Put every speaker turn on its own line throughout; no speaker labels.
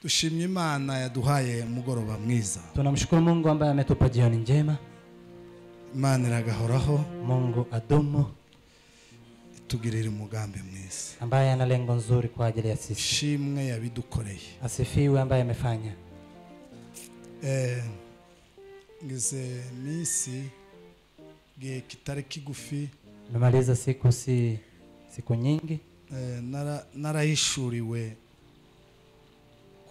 Dushimye Imana yaduhaye mugoroba mwiza.
Tunamshukuru Mungu ambaye ametupa jioni njema.
Imana iragahoraho.
Mungu adumu.
Itugirira umugambi mwiza.
Ambaye ana lengo nzuri kwa ajili ya sisi.
Shimwe yabidukoreye.
Asifiwe ambaye amefanya.
Ngize misi gihe kitari kigufi.
Nimemaliza siku si siku nyingi.
Narahishuriwe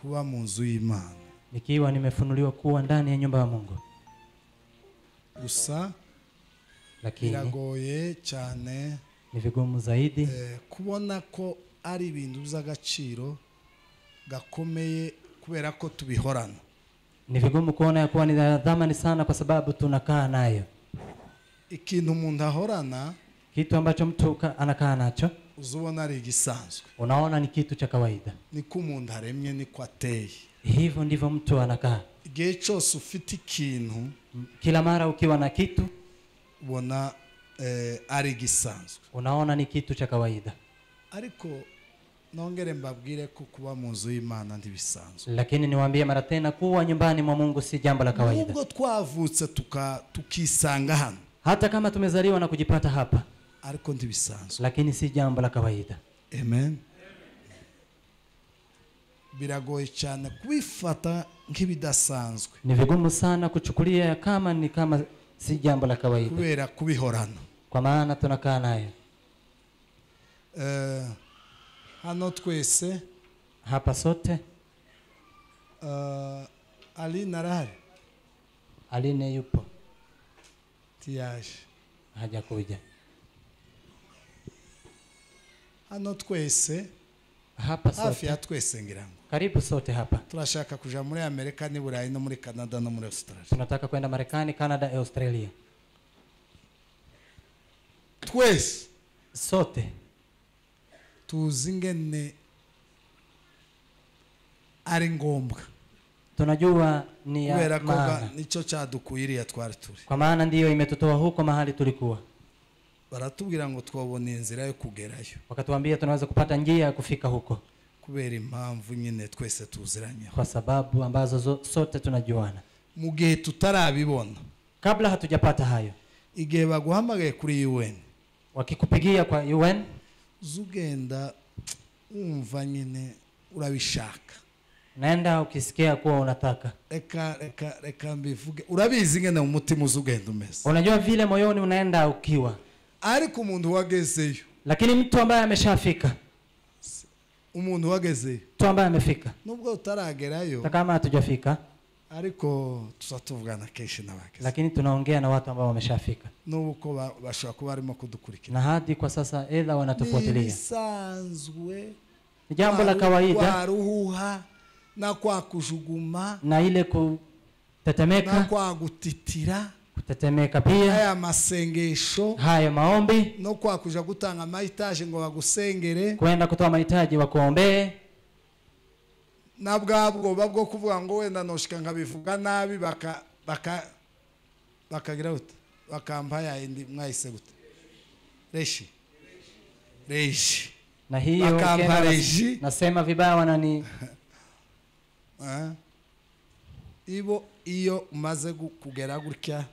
kuba mu nzu y'Imana.
Nikiwa nimefunuliwa kuwa ndani ya nyumba ya Mungu.
Gusa
lakini
biragoye cyane,
ni vigumu zaidi
kubona ko ari ibintu by'agaciro gakomeye kubera ko tubihorana.
Ni vigumu kuona ya kuwa ni dhamani sana kwa sababu tunakaa nayo.
Ikintu umuntu ahorana,
kitu ambacho mtu anakaa nacho,
uzubona ari igisanzwe.
Unaona ni kitu cha kawaida.
Niko umuntu aremye, niko ateye.
Hivyo ndivyo mtu anakaa.
Igihe cyose ufite ikintu,
kila mara ukiwa na kitu,
ubona ari igisanzwe.
Unaona ni kitu cha kawaida.
Ariko nongere mbabwire ko kuba mu nzu y'Imana ntibisanzwe.
Lakini niwaambie mara tena kuwa nyumbani mwa Mungu si jambo la kawaida.
Nubwo twavutse tukisanga hano,
hata kama tumezaliwa na kujipata hapa,
ariko ntibisanzwe.
Lakini si jambo la kawaida.
Amen. Biragoye cyane kubifata nk'ibidasanzwe.
Ni vigumu sana kuchukulia kama ni kama si jambo la kawaida.
Kubera kubihorana.
Kwa maana tunakaa nayo.
Hano twese,
hapa sote.
Aline arahari?
Aline yupo.
Tiyaje.
Hajakuja.
Hano twese,
hapa sote.
Hafi ya twese ngira ngo.
Karibu sote hapa.
Turashaka kuja muri Amerika ni Burayi no muri Canada no muri Australia.
Tunataka kwenda Marekani, Canada, Australia.
Twese
sote
tuzi ingene ari ngombwa.
Tunajua ni ya maana.
Nicho cyadukwiriye twari turi.
Kwa maana ndiyo imetutoa huko mahali tulikuwa.
Baratubwira ngo twabone inzira yo kugerayo.
Wakatuambia tunaweza kupata njia ya kufika huko.
Kubera impamvu nyine twese tuziranye.
Kwa sababu ambazo sote tunajuana.
Mu gihe tutarabibona,
kabla hatujapata hayo,
igihe baguhamagaye kuri UN,
wakikupigia kwa UN,
zugenda umva nyine urabishaka.
Naenda ukisikia kuwa unataka.
Reka mbivuge. Urabizi ngene mu mutima uzugenda umeze.
Unajua vile moyoni unaenda ukiwa.
Ariko umuntu wagezeyo.
Lakini mtu ambaye ameshafika.
Umuntu wagezeyo.
Mtu ambaye amefika.
Nubwo utaragerayo.
Hata kama hatujafika.
Ariko tuzatuvugana kenshi n'abageze.
Lakini tunaongea na watu ambao wameshafika.
Nuko bashobora kuba barimo kudukurikira.
Na hadi kwa sasa ila wanatufuatilia.
Bisanzwe.
Ni jambo la kawaida.
Kwa ruhuha na kwa kujuguma,
na ile kutetemeka,
na kwa gutitira,
kutetemeka pia,
haya masengesho,
haya maombi,
no kwa kuja gutanga mahitaji ngo bagusengere,
kwenda kutoa mahitaji wakuombee,
na bwabwo bwo kuvuga ngo wenda noshika nkabivuga nabi baka bakagira gute, bakampa ya indi mwahise gute, reshi
na hiyo
bakampa reshi,
nasema vibaya wanani.
Ibo iyo umaze kugera gutya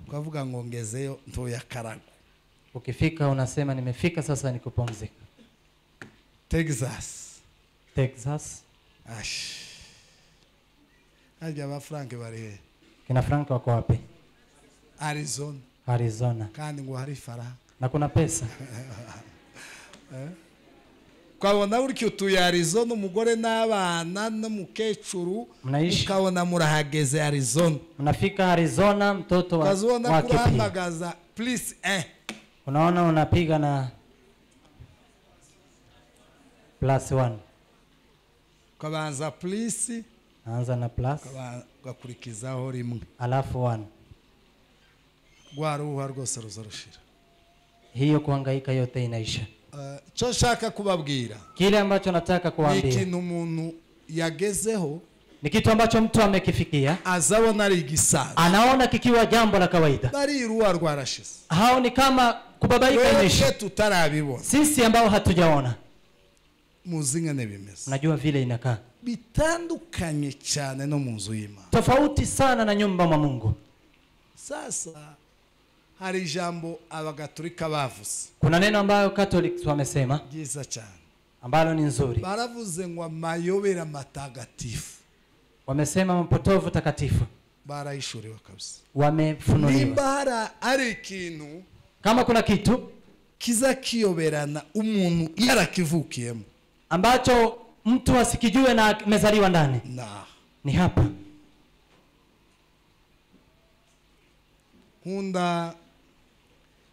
ukavuga ngo ngezeyo ntoya karago,
ukifika unasema nimefika sasa nikupumzika. Texas.
Ash. Hajya ba Frank bari he?
Kina Frank wako wapi?
Arizona. Kandi ngo hari faranga.
Na kuna pesa.
Ukabona buryo utuye Arizona umugore n'abana n'umukecuru, ukabona murahageze Arizona.
Unafika Arizona mtoto wa
ukazubona kuramagaza please
Unaona unapiga na +1.
Ukabanza please,
anza na plus,
ugakurikizaho rimwe,
alafu 1.
Rwa ruhuha rwose ruzarushira.
Hiyo kuhangaika yote inaisha.
Icyo nshaka kubabwira,
kile ambacho nataka kuambia,
ni ikintu umuntu yagezeho,
ni kitu ambacho mtu amekifikia,
azabona ari igisanzwe,
anaona kikiwa jambo la kawaida.
Bari ruwa rwarashize.
Hao ni kama kubabaika imeisha.
Tutarabibona.
Sisi ambao hatujaona.
Muzi ingene bimeze.
Unajua vile inakaa.
Bitandukanye cyane no mu nzu y'Imana.
Tofauti sana na nyumba mwa Mungu.
Sasa hari ijambo abagatolika bavuze.
Kuna neno ambayo Catholics wamesema
ryiza cyane,
ambalo ni nzuri.
Baravuze ngo amayobera matagatifu.
Wamesema mapotovu takatifu.
Barayishuriwe kabisa.
Wamefunuliwa.
Nimba hari ikintu,
kama kuna kitu
kiza kiyoberana umuntu yarakivukiyemo
ambacho mtu asikijue na amezaliwa ndani,
na
ni hapa.
Nkunda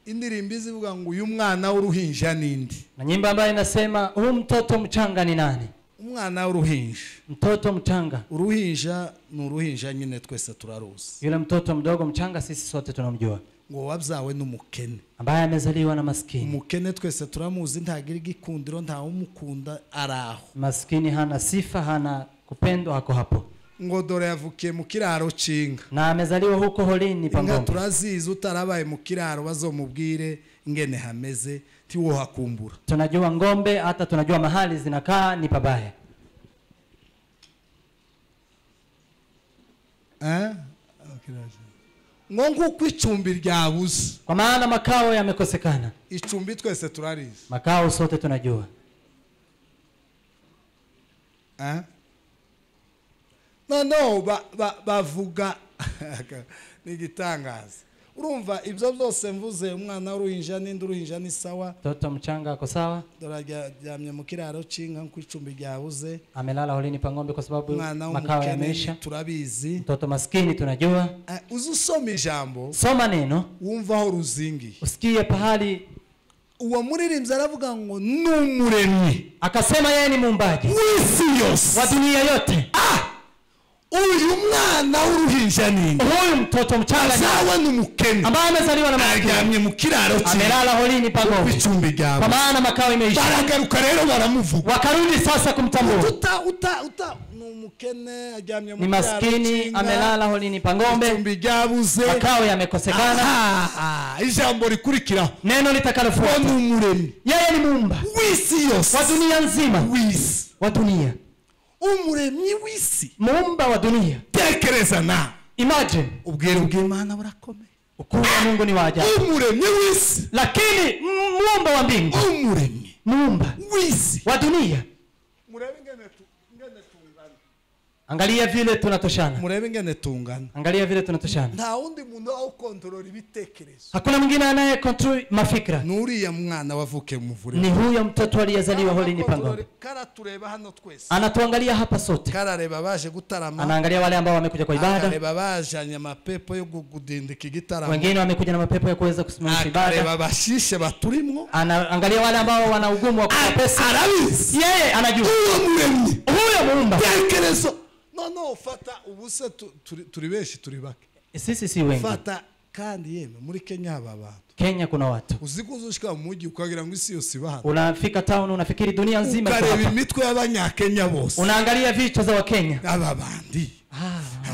indirimbo izivuga ngo uyu mwana w'uruhinja nindi,
na nyimbo ambayo inasema huyu mtoto mchanga ni nani?
Umwana w'uruhinja,
mtoto mchanga.
Uruhinja ni uruhinja nyine twese turaruzi.
Yule mtoto mdogo mchanga sisi sote tunamjua.
Ngo wabyawe n'umukene,
ambaye amezaliwa na maskini.
Umukene twese turamuzi, ntagira igikundiro, nta umukunda, araho.
Maskini hana sifa, hana kupendwa, hako hapo.
Ngo dore yavukiye mu kiraro c'inka,
na amezaliwa huko holini pa ng'ombe.
Inka turazizi, utarabaye mu kiraro bazomubwire ingene hameze, tiwohakumbura.
Tunajua ng'ombe, hata tunajua mahali zinakaa ni pabaya.
Ngo nguko icumbi ryabuze,
kwa maana makao yamekosekana.
Icumbi twese turarizi,
makao sote tunajua.
No bavuga nigitangaza. Urumva ibyo byose mvuze, umwana w'uruhinja n'indi uruhinja ni sawa.
Mtoto mchanga ako sawa.
Dore aryamye mu kiraro c'inka nko icumbi ryabuze.
Amelala holini pa ng'ombe kwa sababu makao yameisha.
Turabizi.
Mtoto maskini tunajua.
Uzi usoma ijambo,
soma neno,
wumva aho ruzingiye,
usikie pahali.
Uwo muririmbyi aravuga ngo n'umuremyi,
akasema yeye ni muumbaji
w'isi yose,
wa dunia yote.
Uyu mwana w'uruhinja ninde?
Huyu mtoto mchanga
azawe n'umukene
ambaye amezaliwa na maskini,
aryamye mu kiraro c'inka,
amelala holini pa ng'ombe,
icumbi ryawe,
kwa maana makao imeisha.
Baragaruka rero baramuvuga,
wakarudi sasa kumtambua.
Uta n'umukene aryamye mu
ni
kiraro
maskini, amelala holini pa ng'ombe,
icumbi ryabuze,
makao yamekosekana.
Ijambo rikurikira,
neno litakalofuata,
n'umuremyi,
yeye ni muumba
w'isi yose,
wa dunia nzima,
w'isi,
wa dunia,
umuremyi w'isi,
muumba wa dunia.
Tekereza na
imagine,
ubwira bw'Imana burakomeye,
ukuu wa Mungu ni wa ajabu.
Umuremyi w'isi,
lakini muumba wa mbingu,
umuremyi
muumba
w'isi,
wa dunia.
Murebe ingene tungana,
angalia vile tunatoshana,
murebe ingene tungana,
angalia vile tunatoshana.
Nta wundi muntu aho kontrola ibitekerezo,
hakuna mwingine anaye control mafikra.
Nuriya mwana wavuke muvure,
ni huyo mtoto aliyezaliwa holini pa ng'ombe.
Karatureba hano twese,
anatuangalia hapa sote,
karareba baje gutarama,
anaangalia wale ambao wamekuja kwa ibada,
akareba bajanye mapepo yo kugudindika igitaramo,
wengine wamekuja na mapepo ya kuweza kusimamisha ibada,
akareba bashishe baturimwo,
anaangalia wale ambao wana ugumu wa kutoa pesa.
Arabizi,
yeye anajua
huyo muremyi,
huyo muumba.
Tekerezo. No, fata ubuse turi benshi, turi bake.
Sisi si wengi.
Fata kandi yeme muri Kenya aba bantu.
Kenya kuna watu.
Uzikuzushika mu mujyi ukagira ngo isi yose iba hano.
Unafika town unafikiri dunia nzima iko
Ukareba
hapa.
imitwe y'abanyakenya bose.
Unaangalia vichwa za Wakenya.
Aba bandi.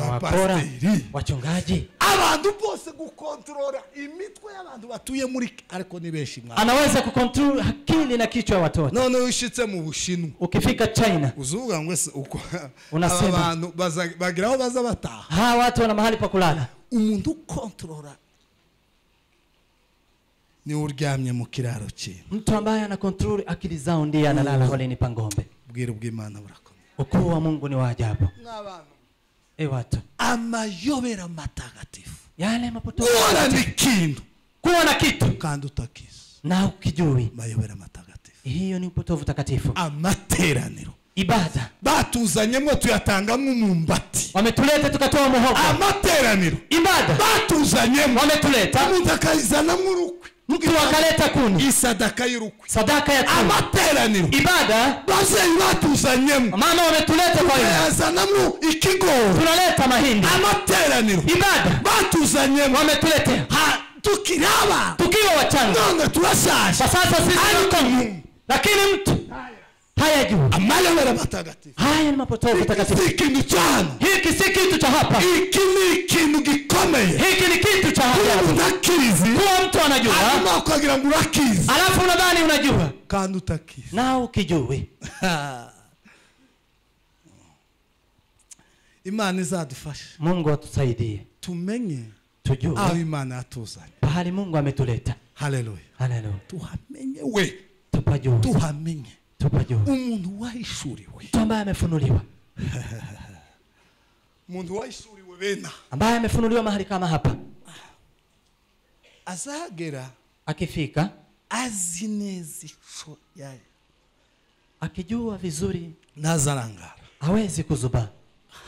Abapasiteri, wachungaji.
Abantu bose gukontrola imitwe y'abantu batuye muri, ariko ni benshi mwa.
Anaweza kukontrol akili na kichwa ya watu wote.
None ushitse mu Bushinwa.
Ukifika China,
uzuvuga ngo ese uko
unasema
abantu bagiraho baza bataha.
Hawa watu wana mahali pa kulala.
Umuntu ukontrola ni uryamye mu kiraro cye.
Mtu ambaye anakontrol akili zao ndiye analala holini pa ng'ombe.
Ubwira bw'Imana burakomeye.
Ukuu wa Mungu ni wa ajabu.
N'abantu,
watu,
amayobera matagatifu,
yale mapotofu,
kuwa na ikintu,
kuwa na kitu
kandi utakizi
na ukijui,
mayobera matagatifu,
hiyo ni upotovu takatifu.
Amateraniro,
ibada
batuzanyemo tuyatangamo umumbati,
wametuleta tukatoa muhogo.
Amateraniro,
ibada
batuzanyemo,
wametuleta,
umuntu akayizanamo urukwi,
mtu akaleta kuni,
isadaka y'urukwi,
sadaka ya kuni.
Amateraniro,
ibada,
babyeyi batuzanyemo,
mama wametuleta kwa hiyo,
tuyazanamo ikigori,
tunaleta mahindi.
Amateraniro,
ibada,
batuzanyemo,
wametuletea,
tukiraba,
tukiwa wachanga,
none turashaje
kwa sasa sisi, lakini mtu Hayajui.
Amayobera matagatifu.
Haya ni mapotovu takatifu.
Hiki ikintu cya hano.
Hiki si kitu cha hapa.
Iki ni ikintu gikomeye.
Hiki ni kitu cha ajabu.
Unakizi.
Kuwa mtu anajua.
Hanyuma ukagira ngo urakizi.
Alafu unadhani unajua.
Kandi utakizi.
Na ukijui.
Imana izadufasha.
Mungu atusaidie.
Tumenye.
Tujue.
Aho Imana yatuzanye.
Pahali Mungu ametuleta.
Haleluya.
Haleluya.
Tuhamenye we.
Tupajue.
Tuhamenye.
Tupajue.
Umuntu wahishuriwe.
Mtu ambaye amefunuliwa.
Umuntu wahishuriwe bena.
Ambaye amefunuliwa mahali kama hapa.
Azagera.
Akifika.
Azi neza ico yaye.
Akijua vizuri.
Ntazarangara.
Hawezi kuzuba.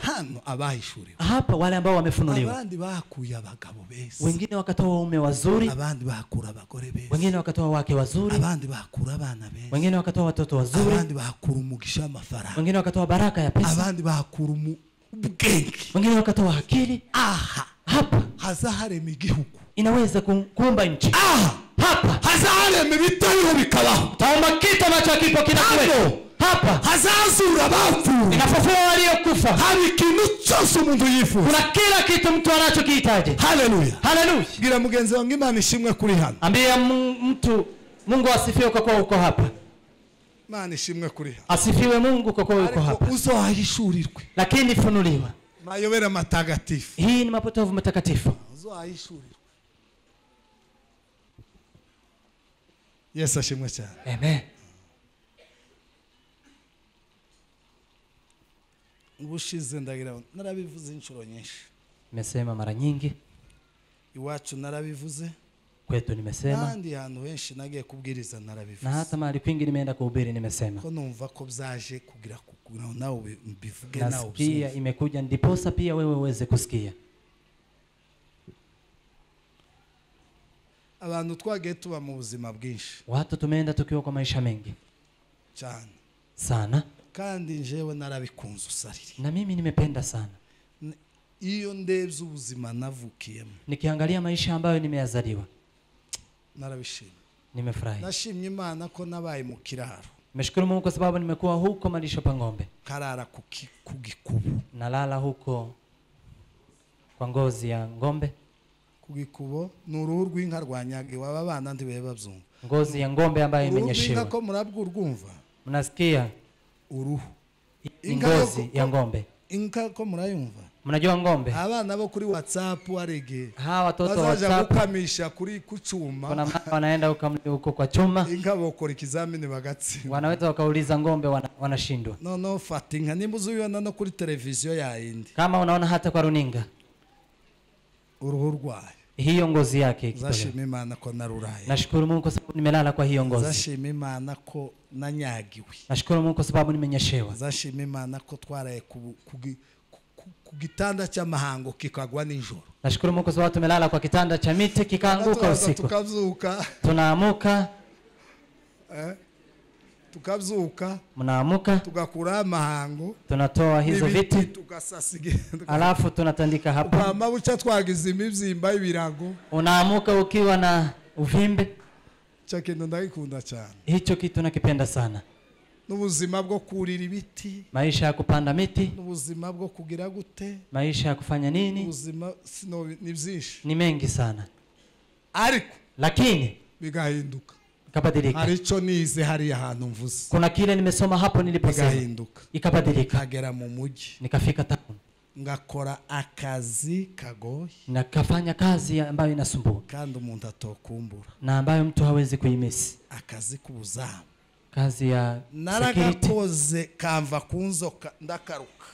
Hano abahishuriwe.
Hapa wale ambao wamefunuliwa.
Abandi bakuye abagabo beza.
Wengine wakatoa waume wazuri.
Abandi bakura abagore beza.
Wengine wakatoa wake wazuri.
Abandi bakura abana beza.
Wengine wakatoa watoto wazuri.
Abandi bakura umugisha w'amafaranga.
Wengine wakatoa baraka ya pesa.
Abandi bakura ubwenge.
Wengine wakatoa akili.
Aha.
Hapa
hazaharema igihugu.
Inaweza kuumba nchi.
Aha.
Hapa
hazaharema ibitariho bikabaho.
Taomba kitu ambacho hakipo kinakuwepo. Hapa
hazazura abapfuye.
Inafufua waliokufa.
Hari ikintu cyose umuntu yifuza.
Kuna kila kitu mtu anachokihitaji.
Haleluya.
Haleluya.
Bwira mugenzi wawe Imana ishimwe kuri hano.
Ambia mtu Mungu asifiwe kwa kuwa uko hapa.
Imana ishimwe kuri hano.
Asifiwe Mungu kwa kuwa uko hapa.
Ariko uzoahishurirwe.
Lakini funuliwa.
Mayobera matagatifu.
Hii ni mapotovu matakatifu.
Uzoahishurirwe. Yesu ashimwe cyane.
Amen.
Ubushize ndagira narabivuze inshuro nyinshi.
Nimesema mara nyingi.
Iwacu narabivuze.
Kwetu nimesema.
Nandi hantu henshi nagiye kubwiriza narabivuze.
Na hata mahali kwingi nimeenda kuhubiri nimesema.
Ko numva ko byaje kugira nawe mbivuge nawe
ubyumve. Nasikia imekuja ndiposa pia wewe uweze kusikia.
Abantu twagiye tuba mu buzima bwinshi.
Watu tumeenda tukiwa kwa maisha mengi.
Cyane.
Sana.
Kandi njewe narabikunze usarire.
Na mimi nimependa sana.
Iyo ndebye ubuzima navukiyemo.
Nikiangalia maisha ambayo nimeyazaliwa.
Narabishimye.
Nimefurahi.
Nashimye Imana ko nabaye mu kiraro.
Nimeshukuru Mungu kwa sababu nimekuwa huko malisho pa ng'ombe.
Karara ku gikubo.
Nalala huko kwa ngozi ya ng'ombe.
Ku gikubo ni uruhu rw'inka rwanyagiwe aba bana ntibebe babyumva.
Ngozi ya ng'ombe ambayo imenyeshewa.
Uruhu rw'inka ko murabwurwumva.
Mnasikia?
Uruhu.
Ngozi ya ng'ombe.
Inka ko murayumva.
Mnajua ng'ombe?
Abana bo kuri WhatsApp arege.
Hawa watoto wa WhatsApp
gukamisha kuri kuchuma.
Kuna mama wanaenda huko kwa chuma.
Inka bokora ikizamini bagatsinda.
Wanaweza wakauliza ng'ombe wanashindwa.
No no fata inka nimba uzuyibona no kuri televiziyo ya indi.
Kama unaona hata kwa runinga.
Uruhu rwayo.
Hiyo ngozi yake ikitolewa.
Nzashima Imana ko naruraye.
Nashukuru Mungu kwa sababu nimelala kwa hiyo ngozi.
Nzashima Imana ko nanyagiwe.
Nashukuru Mungu kwa sababu nimenyeshewa.
Nzashima Imana ko twaraye ku gitanda cy'amahango kikagwa nijoro.
Nashukuru Mungu kwa sababu tumelala kwa kitanda cha miti kikaanguka usiku.
Tukazuka.
Tunaamuka.
Tukazuka.
Mnaamuka.
Tugakura amahango.
Tunatoa hizo viti.
Tugasasiga.
Alafu tunatandika hapa.
Amabuca twagize imibyimba ibirago.
Unaamuka ukiwa na uvimbe.
Cyo kintu ndagikunda cyane.
Hicho kitu nakipenda sana.
N'ubuzima bwo kurira ibiti.
Maisha ya kupanda miti.
N'ubuzima bwo kugira gute.
Maisha ya kufanya nini?
Ubuzima ni byinshi.
Ni mengi sana.
Ariko
lakini
bigahinduka.
Ikabadilika.
Harico nize hari ahantu mvuze.
Kuna kile nimesoma hapo niliposema.
Bigahinduka.
Ikabadilika.
Kagera mu mujyi.
Nikafika town.
Ngakora akazi kagoye.
Nakafanya kazi ambayo inasumbua.
Kandi umuntu atokumbura.
Na ambayo mtu hawezi kuimisi.
Akazi kubuzamu.
Kazi ya security.
Naragakoze kamva kunzoka ndakaruka.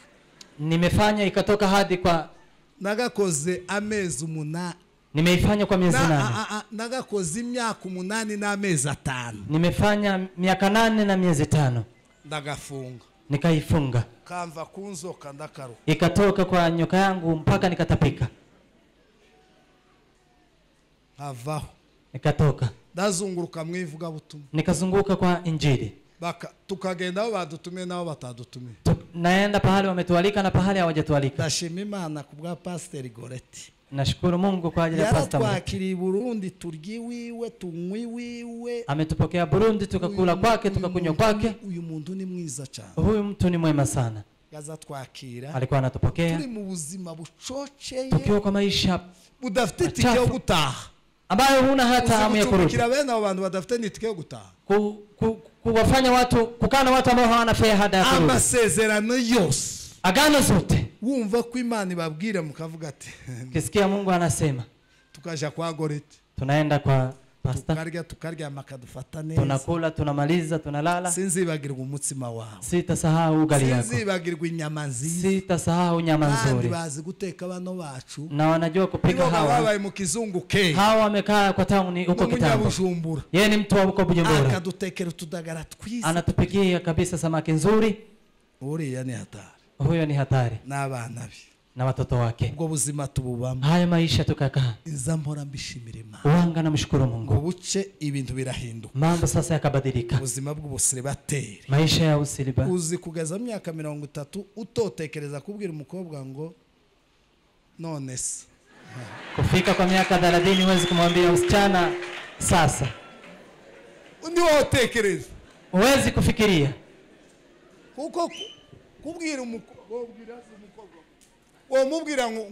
Nimefanya ikatoka hadi kwa
nagakoze amezi 8.
Nimeifanya kwa miezi 8.
Nagakoze imyaka 8 n'amezi 5.
Nimefanya miaka 8 na miezi 5.
Ndagafunga.
Nikaifunga.
Kamva kunzoka ndakaruka.
Ikatoka kwa nyoka yangu mpaka nikatapika.
Nkavaho.
Nikatoka.
Ndazunguruka mwivuga butumwa.
Nikazunguka kwa injili.
Baka tukagenda aho badutumiye naho batadutumiye.
Naenda pahali wametualika na pahali hawajatualika.
Ndashima Imana kubwa Pastor Goretti.
Nashukuru Mungu kwa ajili ya Pastor Mureke.
Yaratwakiriye Burundi, turya iwiwe, tunywa iwiwe.
Ametupokea Burundi, tukakula kwake, tukakunywa kwake.
Uyu muntu ni mwiza cyane.
Huyu mtu ni mwema sana.
Azatwakira.
Alikuwa anatupokea.
Turi mu buzima bucoceye.
Tukiwa kwa maisha
budafite itike yo gutaha.
Ambayo huna hata hamu ya kurudi.
Bene abo bantu badafite n'itike yo gutaha.
Kuwafanya watu kukaa na watu ambao hawana fare hata ya kurudi.
Amasezerano yose.
Agano zote.
Wumva ko Imana ibabwira mukavuga ati.
Kisikia Mungu anasema.
Tukaja kwa Goreti.
Tunaenda kwa pastor.
Tukarya tukaryama akadufata neza.
Tunakula, tunamaliza, tunalala.
Sinzibagirwa umutsima wawe.
Sitasahau ugali yako.
Sinzibagirwa inyama nziza.
Sitasahau nyama nzuri.
Kandi bazi guteka bano bacu.
Na wanajua kupika hawa.
Babaye mu kizungu ke.
Hawa wamekaa kwa town huko kitambo. Yeye ni mtu wa huko Bujumbura.
Akadutekera utudagara twiza.
Anatupikia kabisa samaki nzuri.
Uriya ni hatari.
Huyo ni hatari.
N'abana be.
Na watoto wake.
Ubwo buzima tububamo.
Haya maisha tukakaa.
Iza mpora mbishimira Imana.
Wanga na mshukuru Mungu.
Ubuce ibintu birahinduka.
Mambo sasa yakabadilika.
Ubuzima bw'ubusiribateri.
Maisha ya usiriba.
Uzi kugeza myaka 30 utotekereza kubwira umukobwa ngo none se.
Kufika kwa miaka 30 huwezi kumwambia msichana sasa.
Ntiwotekereza.
Huwezi kufikiria.
Kuko kubwira umukobwa wamubwira ngo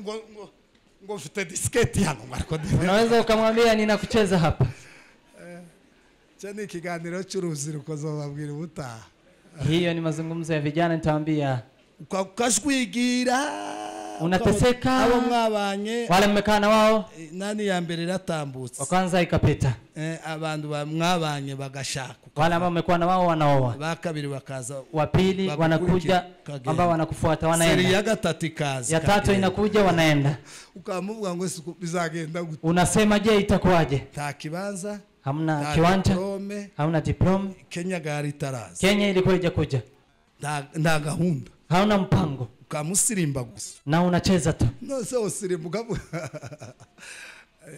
ngo mfite disketi hano ariko
unaweza ukamwambia ninakucheza hapa.
Cyo ni ikiganiro cy'urubyiruko zobabwira ubutaha.
Hiyo ni mazungumzo ya vijana, nitawaambia.
Ukashwigira
unateseka.
Abo mwabanye
wale mmekaa na wao,
nani ya mbere iratambutse,
wa kwanza ikapita.
Abantu mwabanye bagashaka,
wale ambao mmekuwa na wao wanaoa,
ba kabiri bakaza,
wa pili wanakuja ambao wanakufuata wanaenda,
seri ya gatatu ikaza,
ya tatu inakuja wanaenda.
Ukamuvuga ngo bizagenda gute?
Unasema je itakuwaje?
Nta kibanza,
hamna kiwanja, hamna diploma.
Kenya gari itaraza.
Kenya ilikuwa haijakuja.
Nta gahunda,
hauna mpango.
Ukamusirimba gusa.
Na unacheza tu.
No se usirimba ukavuga.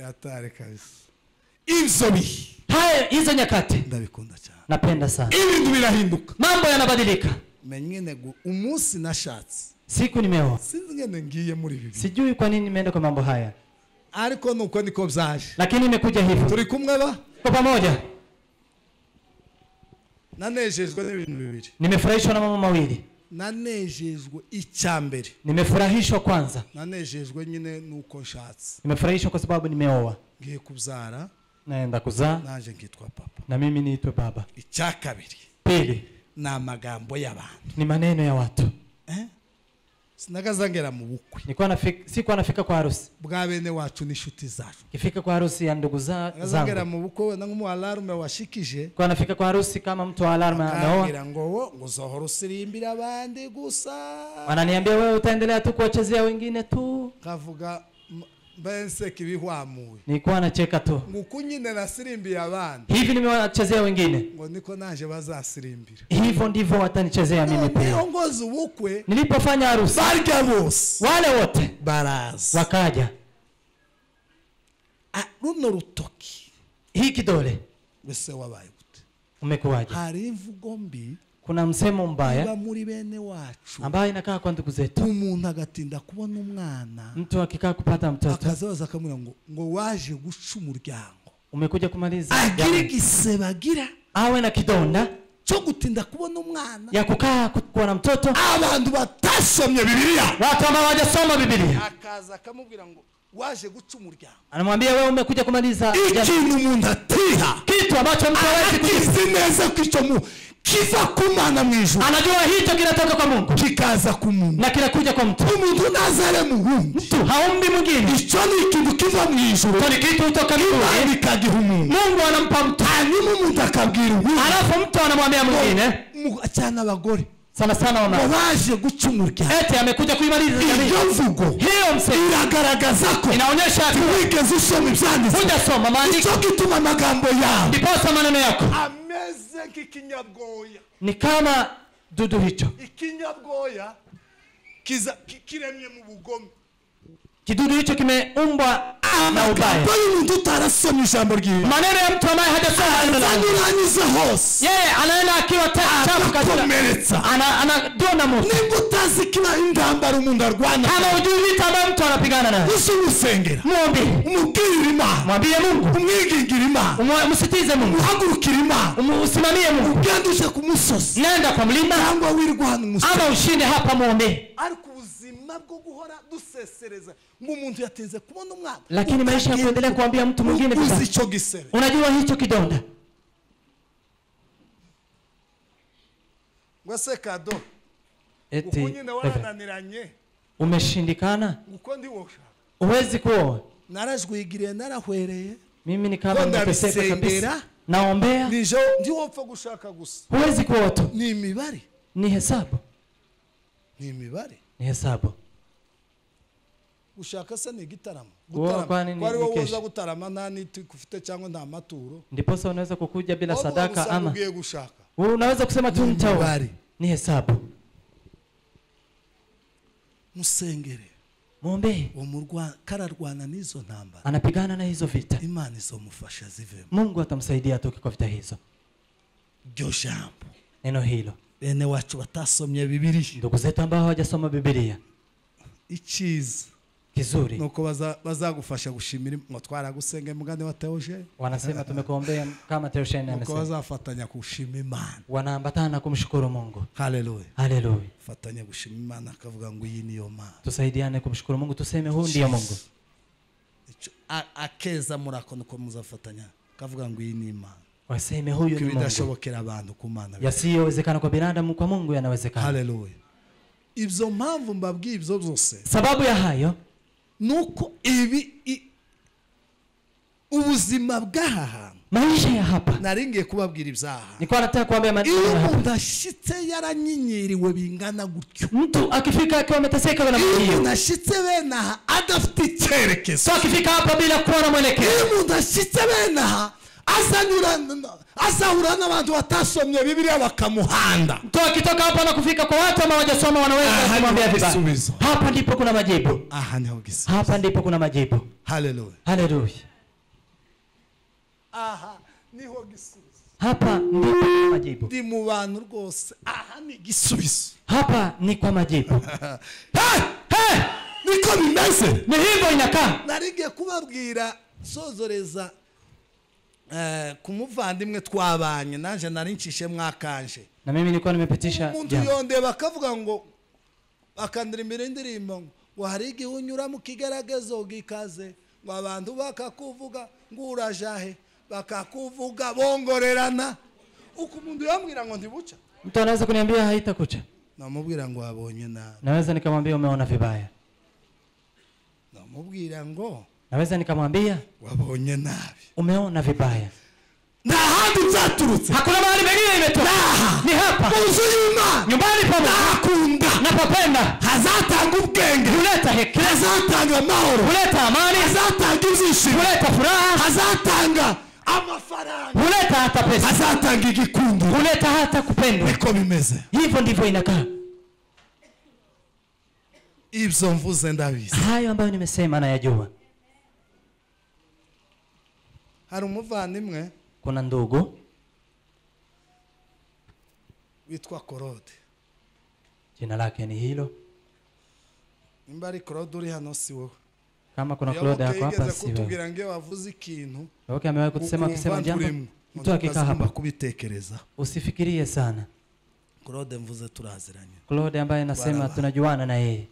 Hatari kabisa. Ibyo bihe.
Haya hizo nyakati.
Ndabikunda cyane.
Napenda sana.
Ibintu birahinduka.
Mambo yanabadilika.
Menyene umunsi nashatse.
Siku nimeoa.
Sinzi ngene ngiye muri ibi.
Sijui kwa nini nimeenda kwa mambo haya.
Ariko nuko niko byaje.
Lakini imekuja hivyo.
Turi kumwe ba?
Kwa pamoja.
Nanejejwe n'ibintu bibiri.
Nimefurahishwa na mambo mawili.
Nanejejwe icyambere.
Nimefurahishwa kwanza.
Nanejejwe nyine nuko nshatse.
Nimefurahishwa kwa sababu nimeoa.
Ngiye kubyara.
Naenda kuzaa.
Naje nkitwa papa.
Na mimi niitwe baba.
Icyakabiri.
Pili.
Na amagambo y'abantu.
Ni maneno ya watu.
Sinagazangera mu bukwe.
Nilikuwa nafika, sikuwa nafika kwa harusi.
Bwa bene wacu n'inshuti zacu.
Kifika kwa harusi ya ndugu zangu.
Nagazangera mu bukwe wenda nk'umu alarme washikije.
Kwa nafika kwa harusi kama mtu wa alarme anaoa.
Akambwira ngo ngo uzohora usirimbira abandi gusa.
Wananiambia wewe utaendelea tu kuwachezea wengine tu.
Kavuga mbense kibihwamuye.
Nilikuwa nacheka tu.
Nguko nyine nasirimbiye abandi.
Hivi nimewachezea wengine.
Ngo niko naje bazasirimbira.
Hivyo ndivyo watanichezea mimi pia.
Niongoza ubukwe.
Nilipofanya harusi.
Barya bose.
Wale wote
baraza.
Wakaja.
Runo rutoki.
Hii kidole.
Wese wabaye gute?
Umekuwaje?
Hari imvugo mbi.
Kuna msemo mbaya
muri bene wacu
ambaye inakaa kwa ndugu zetu.
Umuntu agatinda kubona umwana.
Mtu akikaa kupata mtoto
akazaza akamubwira ngo ngo waje guca umuryango.
Umekuja kumaliza.
Agira igisebagira
awe na kidonda
cyo gutinda kubona umwana
ya kukaa kuwa na mtoto.
Abantu batasomye Bibiliya,
watu ambao hawajasoma Bibiliya,
akaza akamubwira ngo waje guca umuryango.
Anamwambia wewe umekuja kumaliza
ikintu umuntu atiha,
kitu ambacho mtu hawezi
kukizi neza kicho mu kiva kumana mu ijuru.
Anajua hicho kinatoka kwa Mungu,
kikaza ku muntu
na kinakuja kwa mtu.
Umuntu nazare muhundi,
mtu haombi mwingine.
Ico ni ikintu kiva mu ijuru,
ni kitu kutoka mbinguni
kikagiha umuntu.
Mungu anampa mtu,
hanyuma umuntu akabwira uwundi,
halafu mtu anamwambia mwingine.
Cyane abagore
sana sana wana
waje guca umuryango,
eti amekuja kuimaliza jamii.
Iyo mvugo
hiyo msemo
iragaragaza ko
inaonyesha
wigeze usoma ibyanditswe,
hujasoma maandiko.
Ico gituma amagambo yawe,
ndiposa maneno yako
ameze nk'ikinyabwoya,
ni kama dudu hicho.
Ikinyabwoya kiza kiremye mu bugome,
Kidudu hicho kimeumbwa na ubaya. Maneno ya mtu ambaye hajasoma neno la Mungu, yeye anaenda akiwa chafu kabisa, anadona moto. Kama hujui vita ambayo mtu anapigana nayo, muombe, mwambie Mungu, umsitize Mungu, usimamie Mungu, nenda kwa mlima ama ushinde hapa, muombe. Lakini maisha ya kuendelea kuambia mtu mwingine vibaya, unajua hicho kidonda. Eti umeshindikana, huwezi kuoa. Mimi ni kama nimeteseka kabisa, naombea. Huwezi kuoa tu. Ni hesabu. Ni hesabu. Ndiposa unaweza kukuja bila sadaka ama unaweza kusema tu nitaoa. Ni hesabu.
Musengere.
Muombe. Anapigana na hizo vita. Mungu atamsaidia atoke kwa vita hizo. Neno hilo. Ndugu zetu ambao hawajasoma Biblia, kizuri wanasema tumekuombea kama Theoshene amesema, wanaambatana kumshukuru Mungu.
Haleluya.
Haleluya.
Tusaidiane
kumshukuru Mungu, tuseme huu ndiye Mungu. Waseme huyu ni Mungu. Yasiyowezekana kwa binadamu kwa Mungu yanawezekana.
Haleluya. Ibyo mpamvu mbabwiye ibyo byose,
sababu ya hayo
nuko ibi ubuzima bw'aha hantu,
maisha ya hapa,
naringiye kubabwira ibyaha.
Nilikuwa nataka kuambia maneno
hapa.
Iyo
umuntu ashitse yaranyinyiriwe bingana gutyo,
mtu akifika akiwa ameteseka na hiyo,
iyo umuntu ashitse bene aha adafite icyerekezo,
so akifika hapa bila kuwa na mwelekeo,
iyo umuntu ashitse bene aha azahura n'abantu batasomye Bibiliya bakamuhanda.
Mtu akitoka hapa na kufika kwa watu ambao hawajasoma wanaweza kumwambia vibaya. Hapa ndipo kuna majibu. Hapa ndipo kuna majibu.
Haleluya.
Haleluya.
Aha niho gisubizo.
Hapa ndipo kuna majibu.
Ndi mu bantu rwose. Aha ni gisubizo.
Hapa ni kwa majibu.
Hey!
Hey!
Niko bimeze.
Ni hivyo inakaa.
Naringiye kubabwira sozoreza kumuvandimwe twabanye, nanje narincishe mwakanje.
Na mimi nilikuwa nimepitisha
umuntu yonde bakavuga ngo akandirimbira indirimbo ngo hari igihe unyura mu kigeragezo gikaze, ngo abantu bakakuvuga ngo urajahe, bakakuvuga bongorerana. Uko umuntu yambwira ngo ntibuca,
mtu anaweza kuniambia haitakucha.
Namubwira ngo wabonye nabi.
Naweza nikamwambia umeona vibaya.
Namubwira ngo
naweza nikamwambia
wabonye nabi,
umeona vibaya.
Nta handi byaturutse,
hakuna mahali pengine imetoka, ni hapa nyumbani pa Mungu.
Nakunda
napapenda,
hazatanga ubwenge,
huleta hekima,
hazatanga amahoro,
huleta amani,
hazatanga ibyishimo,
huleta furaha,
hazatanga amafaranga,
huleta hata pesa,
hazatanga igikundo,
huleta hata kupendwa.
Niko bimeze.
Hivyo ndivyo inakaa.
Ibyo mvuze ndabizi.
Hayo ambayo nimesema nayajua.
Hari umuvandimwe,
kuna ndugu
witwa Claude.
Jina lake ni hilo.
Nimba ari Claude uri hano si wowe.
Kama kuna Claude yako hapa si wewe.
Kutubwira nge wavuze ikintu.
Okay, amewahi kusema akisema jambo. Mtu akikaa hapa
kubitekereza.
Usifikirie sana.
Claude mvuze turaziranye.
Claude ambaye nasema tunajuana na yeye.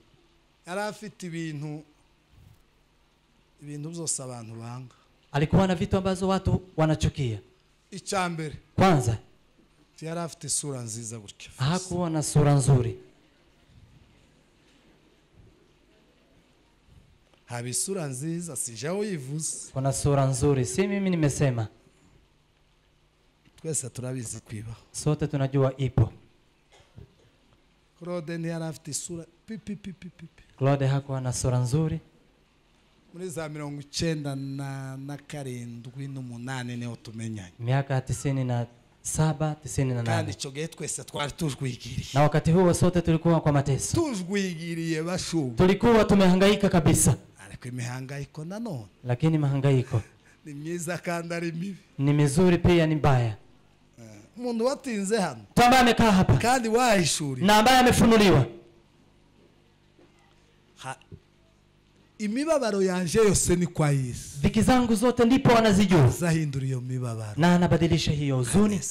Yari afite ibintu byose abantu banga.
Alikuwa na vitu ambazo watu wanachukia.
Icyambere,
kwanza,
yari afite isura nziza gutya.
Hakuwa na sura nzuri.
Haba isura nziza, sijaho yivuze.
Kuna sura nzuri, si mimi nimesema.
Twese turabizi kwiba.
Sote tunajua ipo.
Claude ntiyari afite isura pi pi pi pi pi.
Claude hakuwa na sura nzuri.
Muri za 97 n'umunani niho tumenyanye.
Miaka 97, 98.
Kandi icyo gihe twese twari tujwigiriye.
Na wakati huo sote tulikuwa kwa mateso.
Tujwigiriye bashubu.
Tulikuwa tumehangaika kabisa.
Ariko imihangaiko nanone,
lakini mahangaiko
ni myiza kandi ari mibi,
ni mizuri pia ni mbaya.
Umuntu watinze hano,
mtu ambaye amekaa hapa
kandi wahishuriwe
na ambaye amefunuliwa,
imibabaro yanje yose ni kwa Yesu,
dhiki zangu zote ndipo anazijua,
zahindura iyo mibabaro
na anabadilisha hiyo huzuni,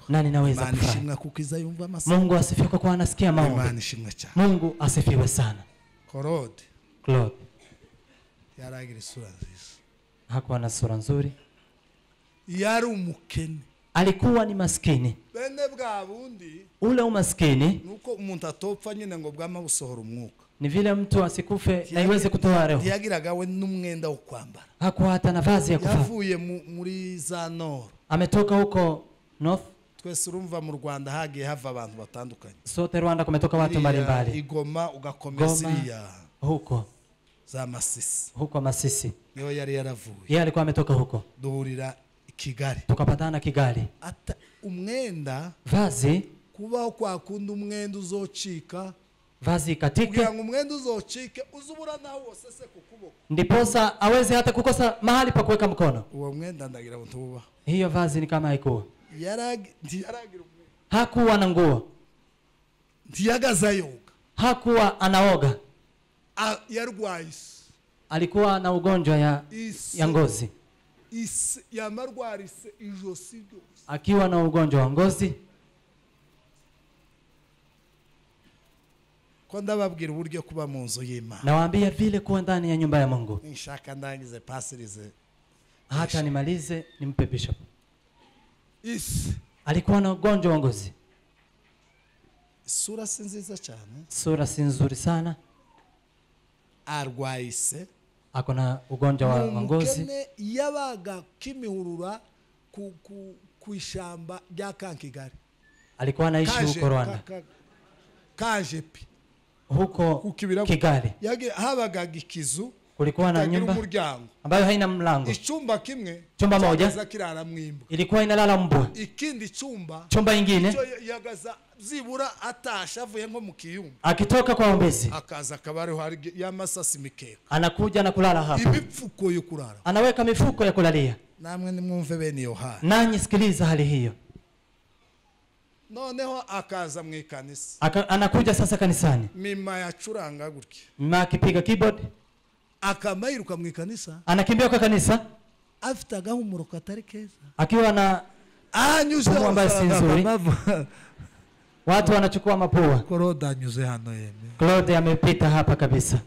na ninaweza kufurahi. Mungu asifiwe kwa kuwa anasikia maombi. Mungu asifiwe sana. Claude
yaragira isura nziza,
hakuwa na sura nzuri,
yari umukene,
alikuwa ni maskini.
Bene bwa bundi
ule umaskini
nuko umuntu atopfa nyine ngo bwama busohora umwuka,
ni vile mtu asikufe na iweze kutoa roho.
Ntiyagiraga we n'umwenda wo kwambara,
hakuwa hata na vazi ya kuvaa.
Yavuye muri za Nord,
ametoka huko North.
Twese urumva mu Rwanda hagiye hava abantu batandukanye,
sote Rwanda kumetoka watu mbalimbali,
Igoma ugakomeza iriya
huko
za Masisi,
huko Masisi
niho yari yaravuye,
yeye alikuwa ametoka huko.
Duhurira Kigali,
tukapatana Kigali.
Ata umwenda
vazi
kubaho kwa kundi umwenda uzocika,
vazi ikatike,
kugira ngo umwenda uzocike uzubura naho wosese ku kuboko,
ndiposa aweze hata kukosa mahali pa kuweka mkono.
Uwo mwenda ndagira ngo tuba
hiyo vazi ni kama haikuwa,
yaragira umwenda,
hakuwa na nguo,
ntiyagaza yoga,
hakuwa anaoga,
yarwaye,
alikuwa na ugonjwa ya ngozi,
yamarwarise ijosi ryose,
akiwa na ugonjwa wa ngozi.
Ko ndababwira uburyo kuba mu nzu y'Imana,
nawaambia vile kuwa ndani ya nyumba ya Mungu.
Nishaka ndangize pasirize,
hata nimalize nimpe bishop. Alikuwa na ugonjwa wa ngozi.
Sura si nziza cyane,
sura si nzuri sana,
arwaye,
ako na ugonjwa wa ngozi.
Yabaga Kimihurura ku ishamba rya Kankigali,
alikuwa anaishi huko Rwanda,
Kajepi
huko Kigali.
Habaga ikizu,
kulikuwa na nyumba ambayo haina mlango,
icyumba kimwe,
chumba moja ilikuwa inalala mbwa,
ikindi chumba,
chumba ingine
yagaza zibura atasha avuye nko mu kiyumba,
akitoka kwa ombezi
akaza akabari hari yamasasi mikeka,
anakuja na kulala hapa,
imifuko yo kulala,
anaweka mifuko ya kulalia.
Namwe nimwumve bene iyo hali,
nanyi sikiliza hali hiyo.
Noneho akaza mu ikanisa,
anakuja sasa kanisani,
mima yacuranga gutya,
mima akipiga keyboard,
akamairuka mu ikanisa,
anakimbia kwa kanisa,
afite agahumuro katari keza,
akiwa na
anyuze
ambaye si nzuri, watu wanachukua mapua.
Claude anyuze hano yeme,
Claude amepita hapa kabisa,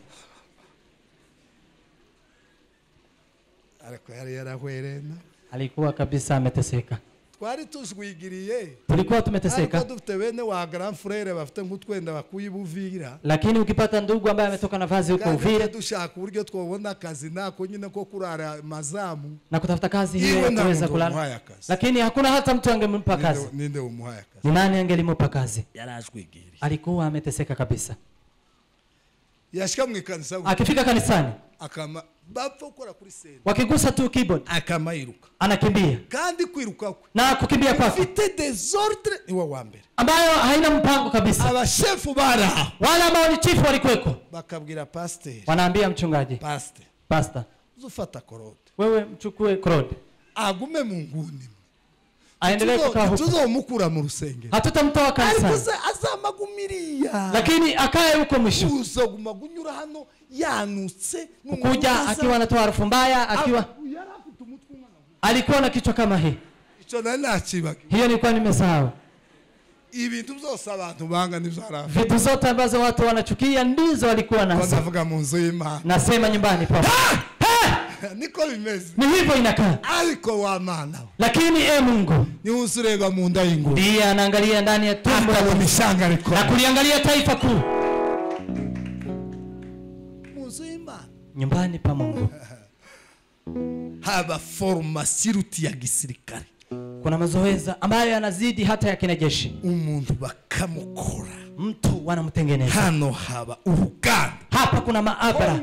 ariko yari yarahwerena,
alikuwa kabisa ameteseka.
Twari tujwigiriye,
tulikuwa tumeteseka,
ariko dufite bene wa grand frere bafite nk'utwenda bakuye Buvira,
lakini ukipata ndugu ambaye ametoka na vazi huko Uvira,
dushaka uburyo twobona akazi nako nyine ko kurara mazamu
na kutafuta kazi hiyo kuweza kulala, lakini hakuna hata mtu angempa kazi.
Ninde umuhaye akazi?
Ni nani angelimupa kazi?
Yarajwigiriye,
alikuwa ameteseka kabisa.
Yashika mu ikanisa,
akifika kanisani
akama bapfa gukora kuri scene,
wakigusa tu keyboard
akamairuka,
anakimbia,
kandi kwiruka kwe
na kukimbia kwake
ifite desordre niwe wa mbere,
ambayo haina mpango kabisa.
Abashefu bara
wale ambao ni chief walikuweko,
bakabwira pastor,
wanaambia mchungaji, pastor
uzufata Claude,
wewe mchukue Claude
agume mu nguni,
aendelee kukaa huko,
tuzomukura mu rusengero,
hatutamtoa kanisani,
ariko azamagumiria,
lakini akae huko mwisho,
uzoguma gunyura hano yanutse,
kuja akiwa anatoa harufu mbaya, akiwa alikuwa na kichwa kama hii.
Icho nari nakibagiwe,
hiyo nilikuwa nimesahau.
Ibintu byose abantu banga nibyo arafa,
vitu zote ambazo watu wanachukia ndizo walikuwa nazo.
Ndavuga mu nzu y'Imana,
nasema nyumbani papa,
niko bimeze,
ni hivyo inakaa.
Ariko wa Mana,
lakini Mungu
ni usureba mu nda y'inguru,
ndiye anaangalia ndani ya tumbo na kuliangalia taifa kuu.
Mu nzu y'Imana,
nyumbani pa Mungu
haba formation ya gisirikare,
kuna mazoezi ambayo yanazidi hata ya kinajeshi.
Umuntu bakamukora,
mtu wanamtengeneza.
Hano haba uruganda,
hapa kuna maabara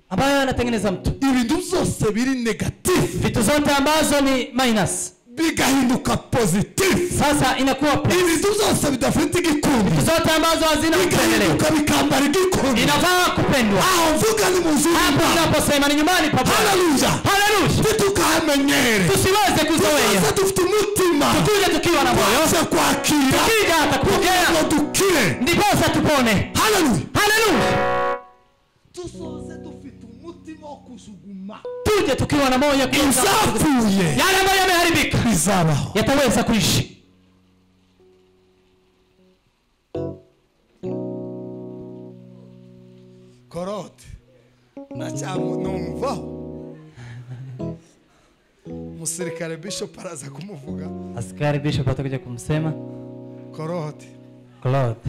ambayo yanatengeneza mtu.
Ibintu byose biri negative,
vitu zote ambazo ni minus
Bigahinduka positive.
Sasa inakuwa plus.
Ibintu byose bidafite igikundi.
Zote ambazo hazina upendeleo.
Bigahinduka bikambara igikundi.
Inafaa kupendwa.
Aho mvuga ni muzuri.
Hapo tunaposema ni nyumbani pa Bwana.
Haleluya.
Haleluya.
Tutukamenyere.
Tusiweze kuzoea.
Tuze dufite umutima.
Tukuje tukiwa na moyo.
Tuze kwakira.
Tukija hata kupokea.
Tukire.
Ndiposa tupone.
Haleluya.
Haleluya.
Tusoze dufite umutima wo kuzuguma.
Tuje tukiwa na moyo
izapfuye.
Yale ambayo yameharibika
bizabaho.
Yataweza kuishi.
Korote ndacyamunumva. Musirikare Bishop araza kumuvuga.
Askari Bishop atakuja kumsema.
Korote.
Claude.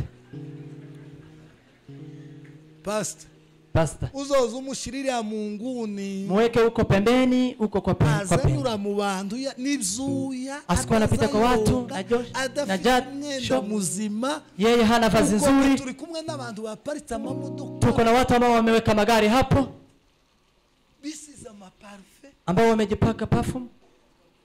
Pastor.
Pastor.
Uzoza umushirira mu nguni.
Muweke huko pembeni, huko kwa pembeni.
Azanyura mu bantu n'ibyuya.
Asikuwa anapita kwa watu na jasho
muzima.
Yeye hana vazi nzuri.
Turi kumwe n'abantu baparitse amamodoka.
Tuko na watu ambao wameweka magari hapo.
Bisize amaparfum.
Ambao wamejipaka perfume.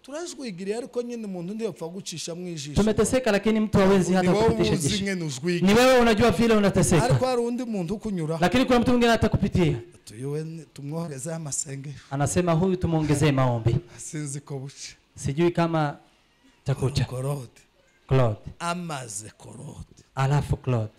Turazwigiriye ariko nyine umuntu ndiyopfa gucisha mu ijisho.
Tumeteseka lakini mtu hawezi hata kupitisha jisho. Ni wewe unajua vile unateseka.
Ariko hari undi muntu ukunyura.
Lakini kuna mtu mwingine atakupitia.
Tuyowe tumwohereze amasengesho.
Anasema huyu tumuongezee maombi.
Sinzi ko buce.
Sijui kama takucha.
Claude.
Claude.
Amaze Claude.
Alafu Claude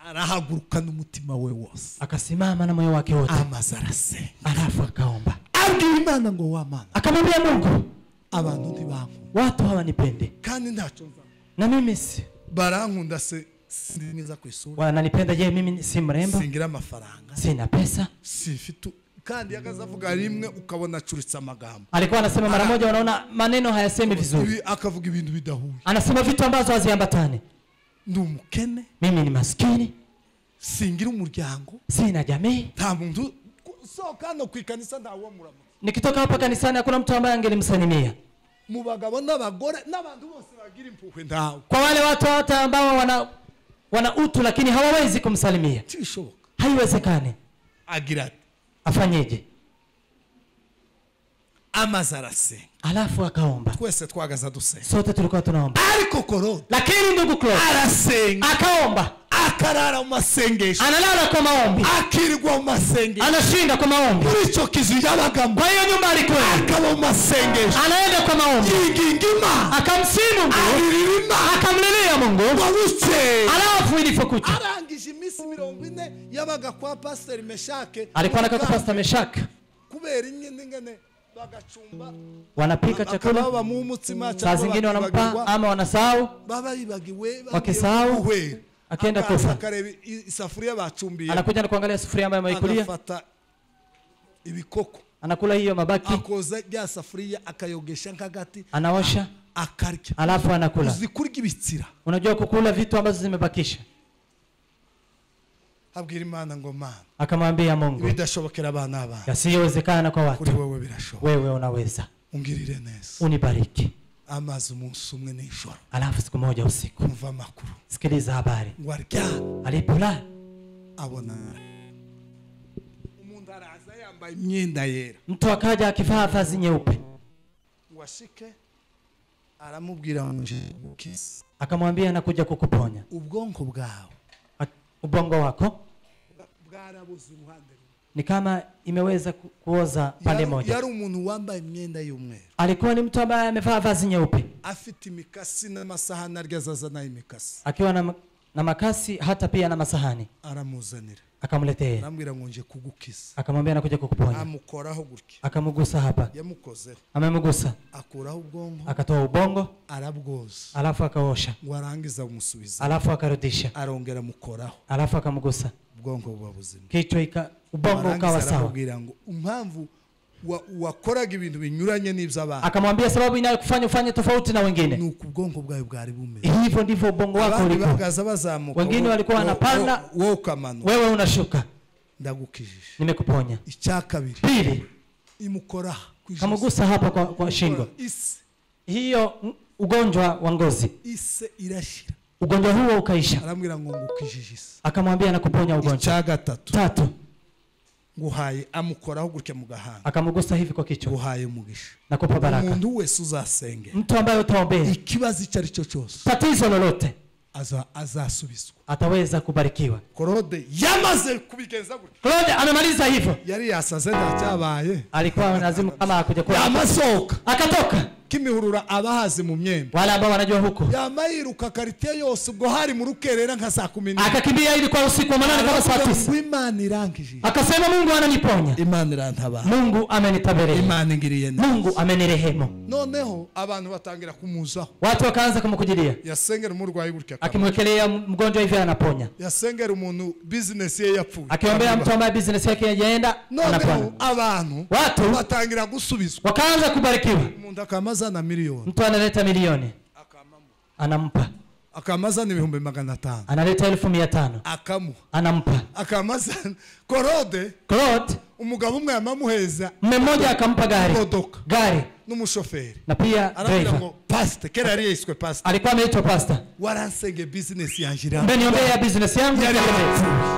arahaguruka n'umutima we wose.
Akasimama na moyo wake wote.
Amaze arasenga.
Alafu akaomba.
Abwira Imana ngo wa Mana.
Akamwambia Mungu,
abantu ntibankunda.
Watu hawanipende.
Kandi ntacyo nza.
Na mimi si
barankunda se sindi mwiza ku isura.
Wananipenda je, mimi si mrembo?
Singira amafaranga.
Sina pesa.
Sifite. Kandi yakazavuga rimwe ukabona acuritse amagambo.
Alikuwa anasema mara moja unaona maneno hayasemi vizuri.
Akavuga ibintu bidahuye.
Anasema vitu ambazo haziambatani.
Ndi umukene.
Mimi ni maskini.
Singira umuryango.
Sina jamii.
Nta muntu soka no kwikanisa ntawo muramutse.
Nikitoka hapa kanisani hakuna mtu ambaye angelimsalimia.
Mu bagabo n'abagore n'abantu bose bagira impuhwe ndawe.
Kwa wale watu hata ambao wana utu lakini hawawezi kumsalimia.
Tishoboka.
Haiwezekani.
Agira
afanyeje?
Amaze arasenga.
Alafu akaomba.
Twese twagaza dusenga.
Sote tulikuwa tunaomba.
Ariko Claude.
Lakini ndugu Claude
arasenga.
Akaomba.
Akarara mu masengesho.
Analala kwa maombi.
Akirirwa mu masengesho.
Anashinda kwa maombi.
Muri ico kizu yabagamo.
Kwa hiyo nyumba alikuwa.
Akaba mu masengesho.
Anaenda kwa maombi.
Yinginga Imana.
Akamsimu Mungu.
Aririra Imana.
Akamlilia Mungu.
Wabuke.
Alafu ilipokucha.
Arangije iminsi 40 yabaga kwa Pastor Meshake.
Alikuwa anakaa kwa Pastor Meshake.
Kubera ingene ngene bagacumba.
Wanapika chakula. Saa zingine wanampa ama wanasahau.
Baba bibagiwe.
Wakisahau. Akaenda kufa.
Akareba isafuria bacumbiye.
Anakuja na kuangalia sufuria ambayo ameikulia.
Agafata ibikoko.
Anakula hiyo mabaki.
Akoza ya safuria akayogesha nkagati.
Anaosha.
Akarya.
Alafu anakula.
Uzikurya ibitsira.
Unajua kukula vitu ambazo zimebakisha.
Abwira Imana ngo Mana.
Akamwambia Mungu.
Bidashobokera abana abana.
Yasiyowezekana kwa watu.
Kuri wewe birashoboka.
Wewe unaweza.
Ungirire neza.
Unibariki.
Amaze umunsi umwe nijoro.
Alafu siku moja usiku.
Umva amakuru.
Sikiliza habari.
Ngo aryamye.
Alipolala
abona umuntu araza yambaye imyenda yera.
Mtu akaja akivaa vazi nyeupe.
Ngo ashike aramubwira ngo nje.
Akamwambia nakuja kukuponya.
Ubwonko bwawe.
Ubongo wako
bwarabuze uruhande rumwe.
Ni kama imeweza kuoza pande moja.
Yari umuntu wambaye imyenda y'umweru.
Alikuwa ni mtu ambaye amevaa vazi nyeupe.
Afite imikasi n'amasahani arya imikasi.
Akiwa na makasi hata pia na masahani.
Aramuzanira.
Akamletea.
Aramubwira ngo nje kugukiza.
Akamwambia nakuja kukuponya.
Amukoraho gutya.
Akamgusa hapa.
Yamukozeho.
Amemgusa.
Akuraho ubwonko.
Akatoa ubongo.
Arabwoza.
Alafu akaosha.
Ngo arangiza umusubiza.
Alafu akarudisha.
Arongera amukoraho.
Alafu akamgusa.
Ubwonko buba buzima.
Kichwa ubongo ukawa sawa.
Aramubwira ngo impamvu wakoraga ibintu binyuranye n'iby'abandi.
Akamwambia sababu inayokufanya ufanye tofauti na wengine.
Nuko ubwonko bwawe bwari bumeze.
Hivyo ndivyo ubongo wako ulikuwa.
Bakaza bazamuka.
Wengine walikuwa wanapanda,
wewe ukamanuka.
Wewe unashuka.
Ndagukijije.
Nimekuponya.
Icya kabiri.
Pili.
Imukora ku
Kamgusa hapa kwa shingo.
Isi.
Hiyo ugonjwa wa ngozi.
Ise irashira.
Ugonjwa huo ukaisha.
Aramubwira ngo ngukijije ise.
Akamwambia nakuponya ugonjwa.
Icya gatatu.
Tatu.
Nguhaye amukoraho gutya mu gahanga.
Akamgusa hivi kwa kichwa.
Nguhaye umugisha.
Nakupa baraka.
Umuntu wese uzasengera.
Mtu ambaye utaombea.
Ikibazo icyo ari cyo cyose.
Tatizo lolote.
Azasubizwa.
Ataweza kubarikiwa.
Claude yamaze kubigenza gutya.
Claude amemaliza hivyo.
Yari yasaze ntacyabaye.
Alikuwa lazima kama hakuja kwa.
Yamasoka.
Akatoka.
Kimihurura abahazi mu myembe.
Wale ambao wanajua huko.
Yamayiruka karite yose ubwo hari mu rukerera nka saa 10.
Akakimbia ili kwa usiku wa manane kama saa 9.
Imana irangije.
Akasema Mungu ananiponya.
Imana irantabara.
Mungu amenitabiria.
Imana ingiriye neza.
Mungu amenirehemu.
Noneho abantu batangira kumuzaho.
Watu wakaanza kumkujilia.
Yasengera umurwayi gutya.
Akimwekelea mgonjwa hivi anaponya.
Yasengera umuntu business ye yapfuye.
Akiombea mtu ambaye business yake haijaenda anapona.
Noneho abantu
watu
batangira gusubizwa.
Wakaanza kubarikiwa.
Umuntu akamazana milioni.
Mtu analeta milioni. Anampa.
Akamazana 500,000.
Analeta 500,000.
Akamuha.
Anampa.
Akamazana Claude.
Claude
umugabo umwe yamamuheza.
Mmoja akampa gari.
Modoka.
Gari.
N'umushoferi.
Na pia driver.
Pastor, kera yari yiswe pastor.
Alikuwa ameitwa pastor.
Waransenge business yanjira.
Mbeniombea business yangu.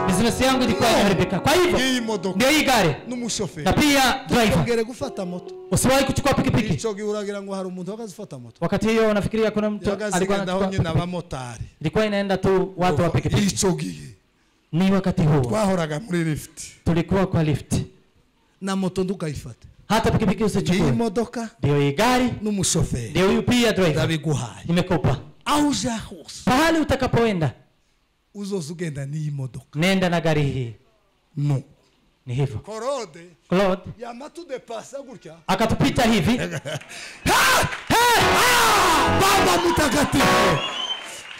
Business yangu ilikuwa imeharibika. Kwa hivyo
hii modoka.
Ndio hii gari.
N'umushoferi.
Na pia driver.
Ongere gufata moto.
Usiwahi kuchukua pikipiki.
Ico gihe uragira ngo hari umuntu wakazifata moto.
Wakati hiyo unafikiria kuna mtu alikuwa
anachukua nyine abamotari.
Ilikuwa inaenda tu watu wa pikipiki.
Ico gihe.
Ni wakati huo.
Twahoraga muri lift.
Tulikuwa kwa lift.
Na moto ndukayifata.
Hata pikipiki usichukue.
Hii modoka
ndio hii gari
n'umushoferi.
Ndio huyu pia driver.
Ndabiguhaye.
Nimekupa.
Aho uja hose.
Pahali utakapoenda
uzoza ugenda n'iyi modoka.
Nenda na gari hii.
No.
Ni hivyo.
Claude
Claude
yamatudepasa gutya.
Akatupita hivi.
Ha! Ha! Baba mtakatifu.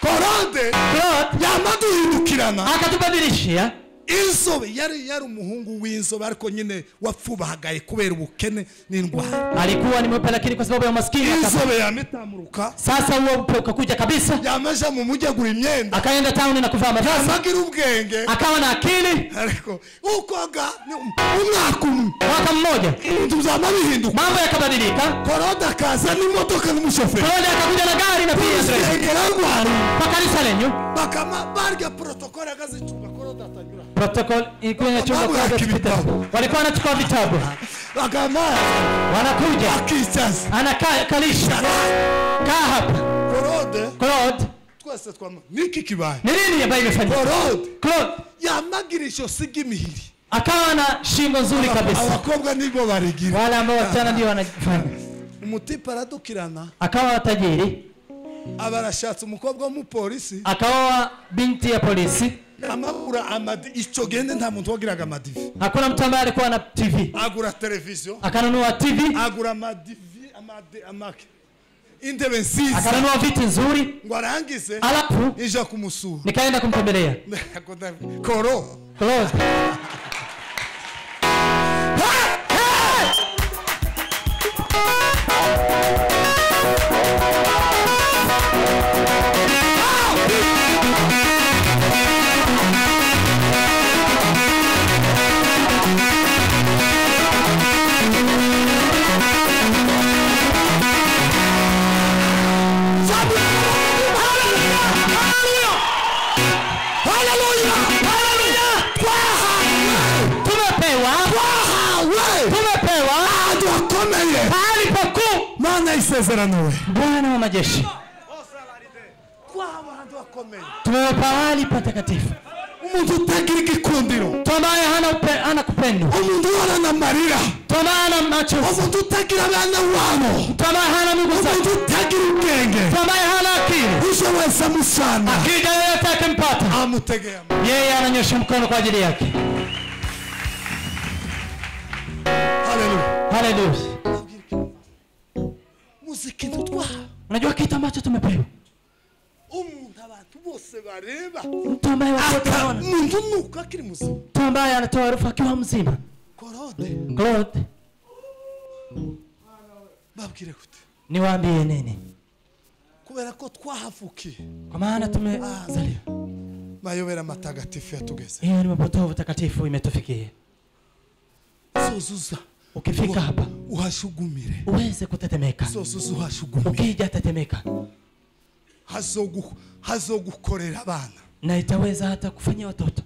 Claude
Claude
yamaduhindukirana.
Akatubadilishia.
Inzobe yari umuhungu w'inzobe ariko nyine wapfubahagaye kubera ubukene n'indwara.
Alikuwa ni mweupe lakini kwa sababu ya umaskini
inzobe yamitamuruka.
Sasa huo upe ukakuja kabisa.
Yamaja mu mujyi agura imyenda.
Akaenda town na kuvaa mavazi.
Yamagira ubwenge.
Akawa na akili.
Ariko ukoga umwaka umwe.
Mwaka mmoja.
Ibintu byama bihinduka.
Mambo yakabadilika.
Claude akaza n'imodoka n'umushoferi.
Claude akakuja na gari na pia
driver.
Kwa kanisa lenyu.
Bakama barya protocol akazichunga Claude atanyura.
Protocol ilikuwa inachunga kwa vitabu. Walikuwa wanachukua vitabu.
Wakama
wanakuja.
Akichas.
Anakalisha. Kaa hapa.
Claude.
Claude.
Twese twama niki kibaye.
Ni nini ambayo imefanyika?
Claude.
Claude
yamagirisho sigimihiri.
Akawa na shingo nzuri kabisa.
Abakobwa nibo barigira.
Wale ambao wasichana ndio wanafanya.
Umutipa aradukirana.
Akawa tajiri.
Abarashatse umukobwa w'umupolisi.
Akawa binti ya polisi.
Amagura amadi ico gende nta muntu wagiraga amadivi.
Hakuna mtu ambaye alikuwa na TV.
Agura television.
Akanunua TV.
Agura amadivi amake. Intebe nziza.
Akanunua viti nzuri.
Ngo arangize.
Alafu
ija kumusura.
Nikaenda kumtembelea.
Koro.
Close. Bwana wa majeshi. Tumepewa pahali patakatifu.
Umuntu utagira igikundiro.
Mtu ambaye hana kupendwa.
Umuntu uhorana amarira.
Mtu ambaye hana machozi.
Umuntu utagira abana wabo.
Mtu ambaye hana ndugu zake.
Umuntu utagira ubwenge.
Mtu ambaye hana akili.
Uje wese amusana.
Akija yeyote akimpata.
Amutegea.
Yeye ananyosha mkono kwa ajili yake.
Haleluya.
Haleluya.
Muziki tutwa.
Unajua kitu ambacho tumepewa.
Umuntu abantu bose bareba.
Mtu ambaye watu wanaona.
Umuntu nuko akiri muzima.
Mtu ambaye anatoa harufu akiwa mzima.
Claude.
Claude.
Babwire gute?
Niwaambie nini?
Kubera ko twahavukiye.
Kwa maana tumezaliwa.
Mayobera matagatifu yatugeze.
Hiyo ni mapotovu takatifu imetufikia.
Sozuza.
Ukifika hapa
uhashugumire.
Uweze kutetemeka.
Sozuza uhashugumire.
Ukija tetemeka.
Hazogukorera abana.
Na itaweza hata kufanyia watoto.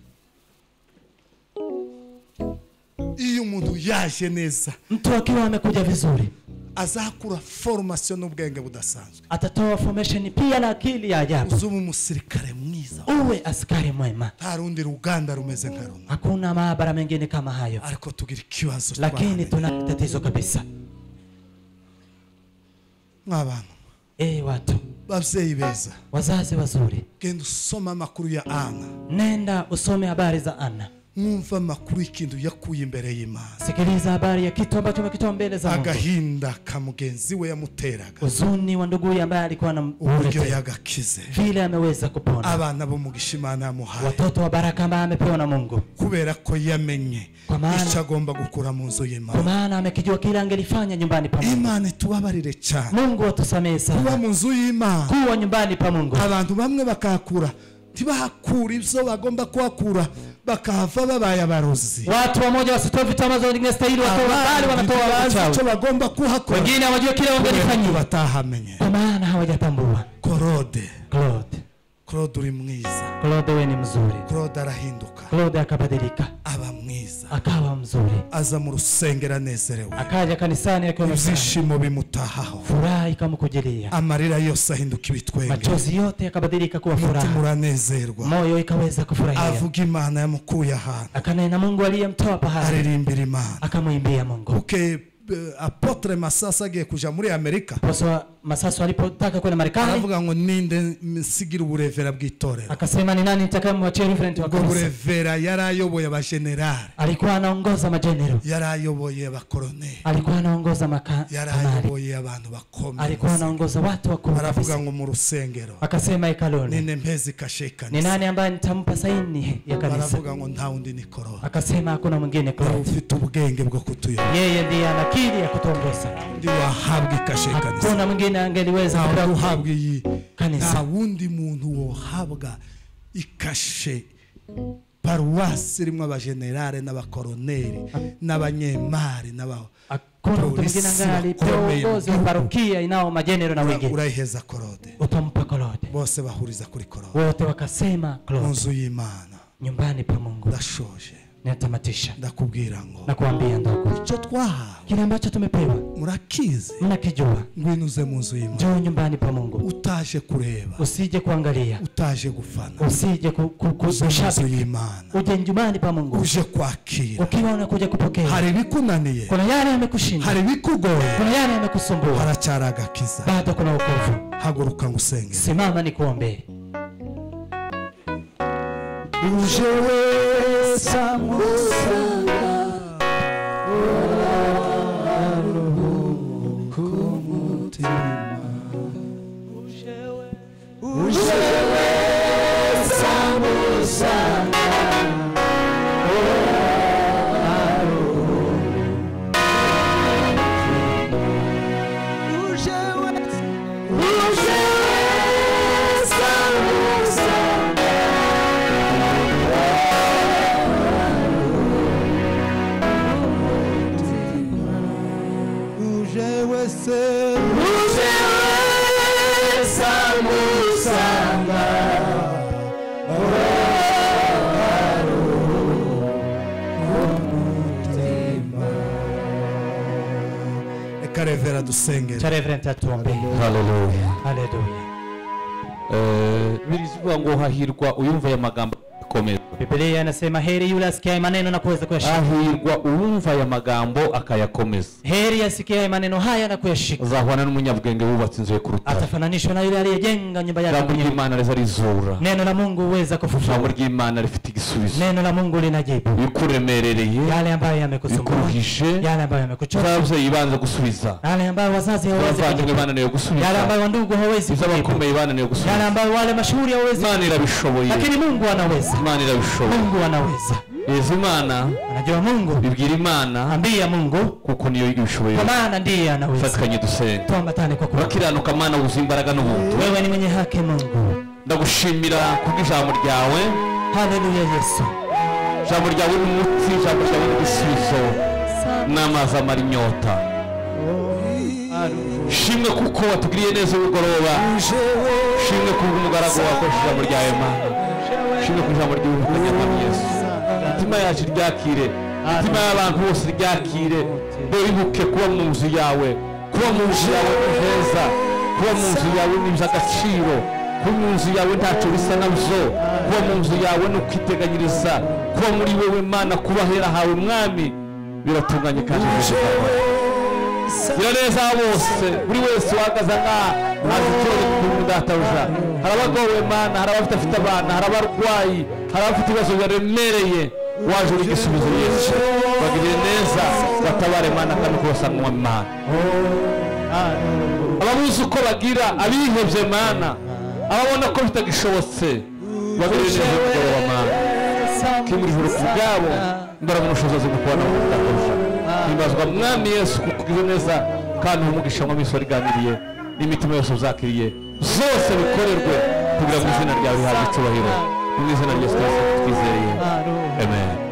Umuntu yaje neza,
mtu akiwa amekuja vizuri,
azakura formation n'ubwenge budasanzwe,
atatoa formation pia na akili ya ajabu.
Uzuba umusirikare mwiza,
uwe askari mwema.
Nta rundi ruganda rumeze nka runo,
hakuna maabara mengine kama hayo.
Ariko tugira ikibazo,
lakini tuna tatizo kabisa.
Mw'abantu,
watu
babyeyi beza,
wazazi wazuri,
genda usoma amakuru ya Ana.
Nenda usome habari za Ana.
Mwumva amakuru y'ikintu yakuye imbere y'Imana.
Sikiliza habari ya kitu ambacho amekitoa mbele za Mungu.
Agahinda ka mugenzi we yamuteraga,
huzuni wa ndugu ambaye alikuwa
uburyo
anamletea,
yagakize,
vile ameweza kupona.
Abana b'umugisha Imana yamuhaye,
watoto wa baraka ambaye amepewa na Mungu,
kubera ko yamenye icyo agomba gukura mu nzu y'Imana,
kwa maana amekijua kila angelifanya nyumbani pa Mungu.
Imana itubabarire cyane.
Mungu atusamehe sana.
Kuba mu nzu y'Imana,
kuwa nyumbani pa Mungu,
abantu bamwe bakakura ntibahakura ibyo bagomba kuhakura, bakahava babaye abarozi.
Watu wamoja wasitoe vitu ambazo wangestahili watoe, bali wanatoa wachawi.
Icyo bagomba kuhakora,
wengine hawajui kile wangelifanya,
batahamenye,
kwa maana hawajatambua.
Claude,
Claude,
Claude uri mwiza.
Claude wewe ni mzuri.
Claude arahinduka,
Claude akabadilika,
aba mwiza,
akawa mzuri.
Aza mu rusengero anezerewe,
akaja kanisani akiwa mfuraha,
ibyishimo bimutahaho,
furaha ikamkujilia,
amarira yose ahinduka ibitwenge,
machozi yote yakabadilika kuwa furaha,
umutima uranezerwa,
moyo ikaweza kufurahia.
Avuga Imana yamukuye ahantu,
akanena Mungu aliyemtoa pahali,
aririmbira Imana,
akamwimbia Mungu.
Okay, Apotre Masasa agiye kuja muri Amerika.
Apostle Masasu alipotaka kwenda Marekani,
aravuga ngo ninde nsigira uburevera bw'itorero.
Akasema ni nani nitakayemwachia reverend wa kanisa.
Uburevera yarayoboye abagenerali,
alikuwa anaongoza majenerali,
yarayoboye abakoloneli,
alikuwa anaongoza makanali,
yarayoboye abantu bakomeye,
alikuwa anaongoza watu wakuu.
Aravuga ngo mu rusengero,
akasema hekaluni,
ninde mpezi kashe kanisa,
ni nani ambaye nitampa saini ya kanisa.
Aravuga ngo nta wundi ni Korode.
Akasema hakuna mwingine Korode,
ufite ubwenge bwo kutuyobora,
yeye ndiye ana akili ya kutuongoza.
Ndi wahabwa ikashe kanisa,
hakuna mwingine angeliweza
kuhabwa iyi
kanisa.
Nta wundi muntu wohabwa ikashe paruwasi irimo abagenerale n'abakoroneri n'abanyemari n'aba,
hakuna mtu mwingine angalipewa uongozi wa parokia inao majenero na wengine.
Urayiheza Korode,
utampa Korode.
Bose bahuriza kuri Korode,
wote wakasema Korode.
Mu nzu y'Imana,
nyumbani pa Mungu.
Ndashoje,
natamatisha,
ndakubwira ngo,
nakuambia ndugu,
icyo twahawe,
kile ambacho tumepewa,
murakizi,
mnakijua.
Ngwino uze mu nzu y'Imana,
njoo nyumbani pa Mungu.
Utaje kureba,
usije kuangalia,
utaje gufana,
usije kushabiki
Imana,
uje nyumbani pa Mungu,
uje kwakira.
Ukiwa unakuja kupokea,
hari ibikunaniye,
kuna yale yamekushinda,
hari ibikugoye,
kuna yale yamekusumbua,
haracyari agakiza,
bado kuna wokovu.
Haguruka ngusenge,
simama nikuombee.
Uje wese amusanga aruhuka umutima, uje wese amusanga aruhuka umutima, uje wese amusanga uje wese amusanga umutima. Reka revera dusengere.
Cha reverend atuombe.
Haleluya,
haleluya.
Birivuga ngo hahirwa uyumva aya magambo akomeza.
Biblia inasema heri yule asikiaye maneno na kuweza kuyashika.
Hahirwa uwumva aya magambo akayakomeza.
Heri asikiaye maneno haya na kuyashika.
Azahwana n'umunyabwenge wubatse inzu ye ku rutare.
Atafananishwa na yule aliyejenga nyumba yake.
Ijambo ry'Imana rizarizura.
Neno la Mungu huweza kufufua.
Ijambo ry'Imana rifite igisubizo.
Neno la Mungu linajibu.
Bikuremerereye,
yale ambayo yamekusumbua,
bikuruhije,
yale ambayo yamekuchosha,
ababyeyi banze gusubiza,
yale ambayo wazazi hawawezi
abavandimwe
kujibu,
bananiwe gusubiza,
yale ambayo ndugu hawawezi kujibu,
abakomeye bananiwe gusubiza,
yale ambayo wale mashuhuri hawawezi.
Imana irabishoboye,
lakini Mungu anaweza.
Imana irabishoboye.
Mungu anaweza.
Izi Imana
anajua Mungu,
ibwira Imana,
ambia Mungu,
kuko niyo ibishoboye,
kwa maana ndiye anaweza.
Fatikanye dusenge,
tuambatane kwa kuwa
urakiranuka Mana, wuzuye imbaraga n'ubuntu.
Wewe ni mwenye haki Mungu.
Ndagushimira kubw'ijambo ryawe.
Haleluya Yesu.
Ijambo ryawe ni umuti, ijambo ryawe ni igisubizo n'amazi amara inyota. Shimwe kuko watugiriye neza ubugoroba. Shimwe kubwo umugaragu wakoresheje ijambo ryawe Mana. Shimwe ku ijambo ry'ubuhamya Yesu. Imitima yacu ryakire Imitima y'abantu bose ryakire, bibuke kuba mu nzu yawe. Kuba mu nzu yawe ni heza, kuba mu nzu yawe ni iby'agaciro, kuba mu nzu yawe ntacyo bisa nabyo, kuba mu nzu yawe ni ukwiteganyiriza, kuba muri wewe Mana, kuba hera hawe Mwami biratunganye kandi gira neza bose, buri wese uhagaze ngaha azi ikibazo kuri databuja. Hari abagowe Mana, hari abafite abana, hari abarwayi, hari abafite ibibazo biremereye, waje uri igisubizo Yesu. Bagirire neza, batabare Mana kandi kubasanga Mana. Ababuze uko bagira, abihebye Mana, ababona ko bitagishobotse, bagirire neza umugoroba Mana. Kimuri ijuru ku bwabo, imbaraga n'ubushobozi bwo kubana mu databuja. Himbazwa Mwami Yesu kuko ugize neza kandi umugisha mu miso riganiriye n'imitima yose uzakiriye zose bikorerwe kugira ngo izina ryawe rihabwe icyubahiro. Mu izina rya Yesu Kristo twizeye, amen.